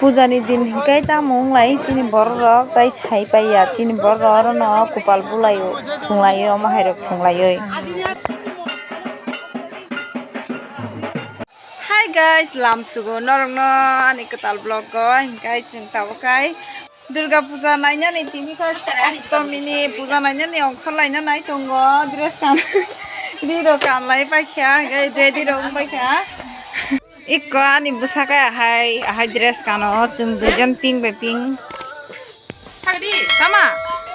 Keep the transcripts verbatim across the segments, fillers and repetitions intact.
Puja ni din hinkhe tamo wnglai chini borok rok tai sai paiya, chini borok rok orono kupal bulaio, thunglaio, omo hai rok thunglaio. Hi guys, lamsugo norokno ani kwtal vlog o, hinkhe chwng tabuk khai Durga puja nainani tini kha Astomini puja nainani ongkhor laina nai tongo, dress kan ri rok kan lai paikha, hinkhe ready rok wng paikha. Ikko ani bwsakhe ahai, ahai dress kano, chwng duijon pink bai pink. Thagdi, tama?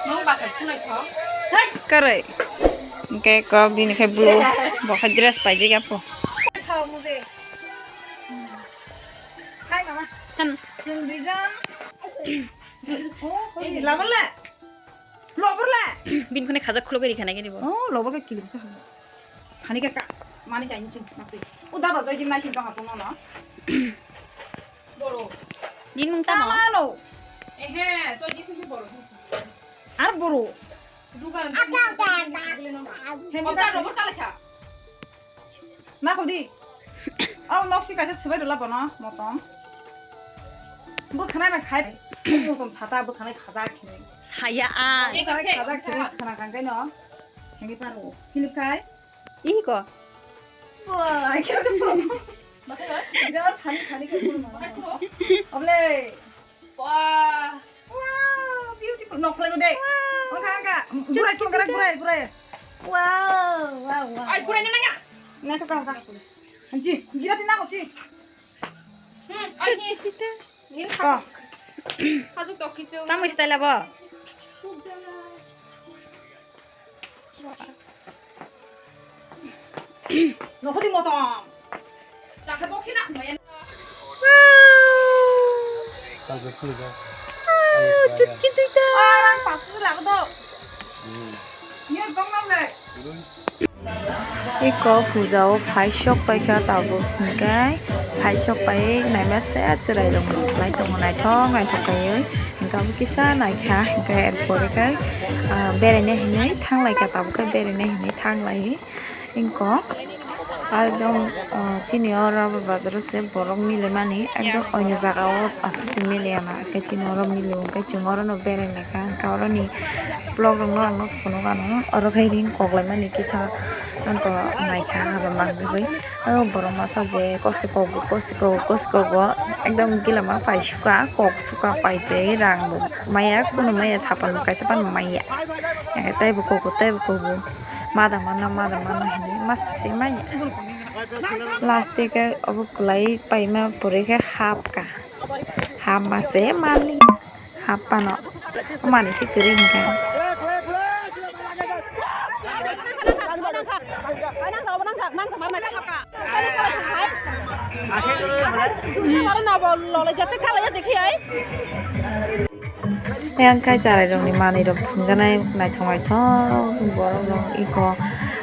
Nung basa phunai tho. Kwrwi. Hinkhe ikko bini khe blue, bo khe dress paijak ya po. Thao muje. Hai mama. Kan. Chwng duijon. Oh, oh, lama le. Lobor le. Bini phone khajak khulok ri khana gini bo. Oh, lobor ke kilim sa. Hani ke ka. Mani chai ni ching. O dada joi din nai sin tong apun no. Boro. Nin mung tamo? Tamano. Ehe, to jitu ni boro. Ar boro. Dugan. Heni ta robot kala sa. Na khudi. Au nok si kaisa sibai dola bono motom. Bu khana na khai. Motom sata bu khana khaja khini. Saya a. Bu khana khaja khini khana kangkai no. Heni paro. Philip khai. Ih ko. Wah, akhirnya jempol. Dia kan funny funny ke pun mana. Oble. Wah. Wow, beautiful. Nok lalu deh. Angka angka. Gurai gurai gurai gurai. Wow, wow, wow. Ai gurai nana. Nana kau kau. Anji, gila tina kau ci. Hmm, ai ni. Kita. Ni kau. Kau tu toki tu. Kamu istilah apa? Nokho di motom. Chakhe boksi na khmaya. Chutki duita. Ah, rang pasu se lago do. Hmm. Ni dong nam le. Iko puja o phai sok paikha tabuk hinkhe phai sok pai naima se chwrai rok mwslai tongo naithok naithok kaiwi hinkhe abo kisa naikha hinkhe er pore khe ah beraina hinwi thanglaikha tabuk khe beraina hinwi thanglaiwi iko ekdom ah chini o rubber bazar o se borok milimani ekdom oino jaga o aswk se miliya na hinkhe chini oro milio hinkhe chwng orono beraina kha hinkhe oroni. Vlog rok no ang no phunuk ano oro khe ring kok lai mani kisa ang ko nai kha abo manjagwi o borok masa je kosi kok bo kosi kok bo kosi kok bo ekdom gila ma pai suka kok suka pai tei rang bo maya kunu maya sapan bo kaisa pan bo maya tei bo kok bo tei bo kok bo mada mana mada mana hinwi masi maya last tei khe obo kwlai paima pore khe hap ka hap mase mali. Hapano. Mani si kwrwi hinkha. Yang kai charai rokni manwi rok thumjaknai naithok naithok borok rok iko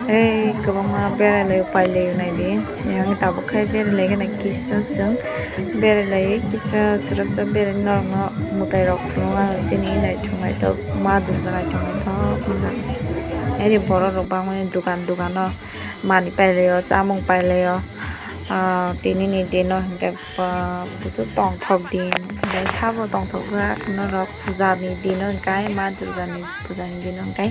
ei kwbangma berai lai pai lai naidi yang tabuk khe berai lai gana kisa chwng. Berai lai kisa srwpsa berai norokno mwtai rok phunuk ano chini naithok naithok ma durga naithok naithok wngjak. Haini borok rok bangmani dukan dukan o manwi pai lai o chamung pai lai o. Ah, tini ni din o hinkhe ba kusu tongthok din hinkhe sabo tongthok jak norok puja ni din o hinkhe ma durga ni puja ni din o hinkhe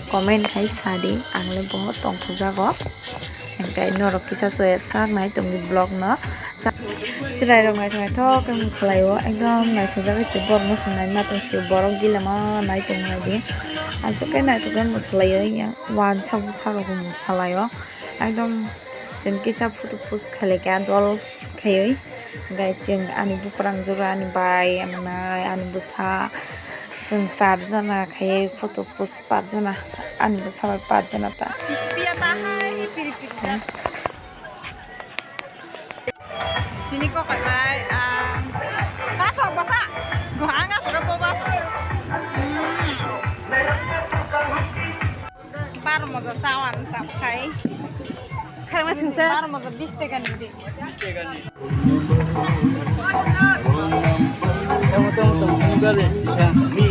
comment khai sadi ang le bo tongthok jago. Hinkhe norok kisa soya sak nai tongdi vlog no. Chwrai rok naithok naithok khe mwsalaio ekdom naithok jagwi se borok no se naima tong sio borok gila ma nai tong nai di aswk khe naithok khe mwsalaio ya wansa bwsa rok bo mwsalaio ekdom chwng kisa photo post khailai kha dol khaiwi hinkhe chwng ani buprang jora ani bai ani nai ani bwsa chwng char jona khaiwi photo post. Pajona, ani bwsa bai pajona ta. Bisi piya ta hai, piri piri ta. Sini kok kai bai, ah, basa basa, go anga soro po basa. Hmm. Bar moja sawan tam khai. Khai ma singsa. Bar moja bis teka ni di.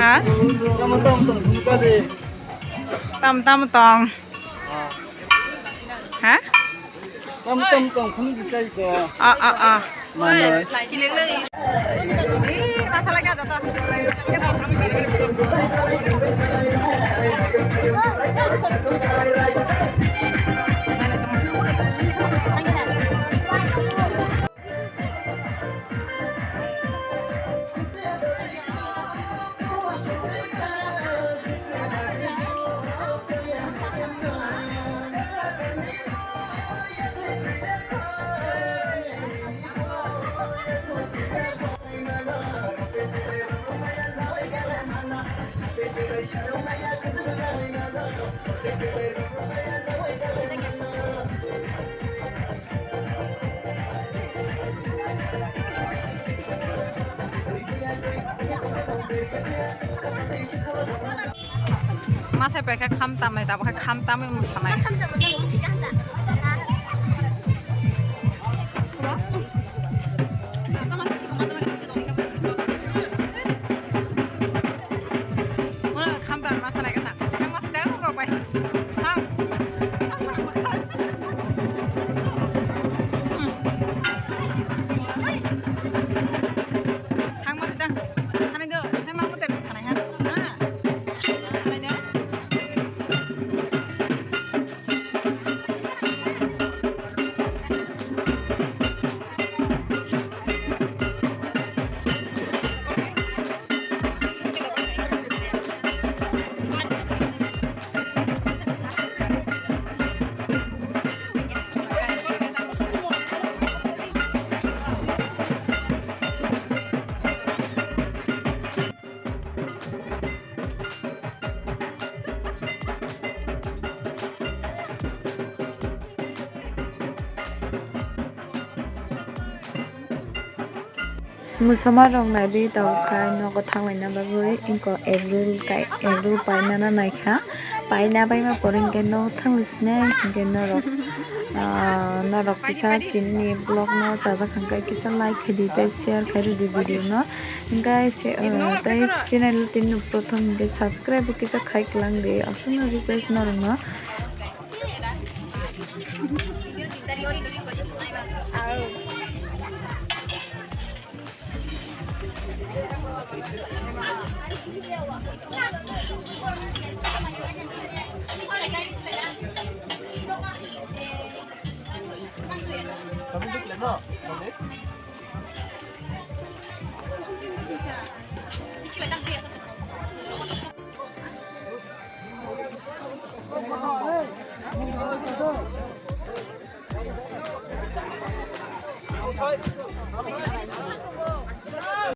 Ha? Tam tam tong. Ha? Tam tam tong phunu di chai ko. Ah, ah, ah. Manoi. Masa paikha kham tamnai, tabukhe kham tamwi mwsanai. Kham tamwi mwsanai kha. Thang ma thang rok bai. Thang. Thang ma thang. Thani do, thang ma mute thang ha. Ha. Thani do. Musoma rok naiwi tongkha nogo thanglaina bagwi, wngkha egg roll kai, egg roll painani naikha, paina paima pore hwnkhe nogo thangwi sinai hwnkhe norok, ah, norok kisa tinini vlog no chajak hwnkhe kisa like khaidi tei share khairwdi video no, hwnkhe se, ah, tei channel tini prothom hwnkhe subscribe bo kisa khai kwlangdi, aswkno request norokno.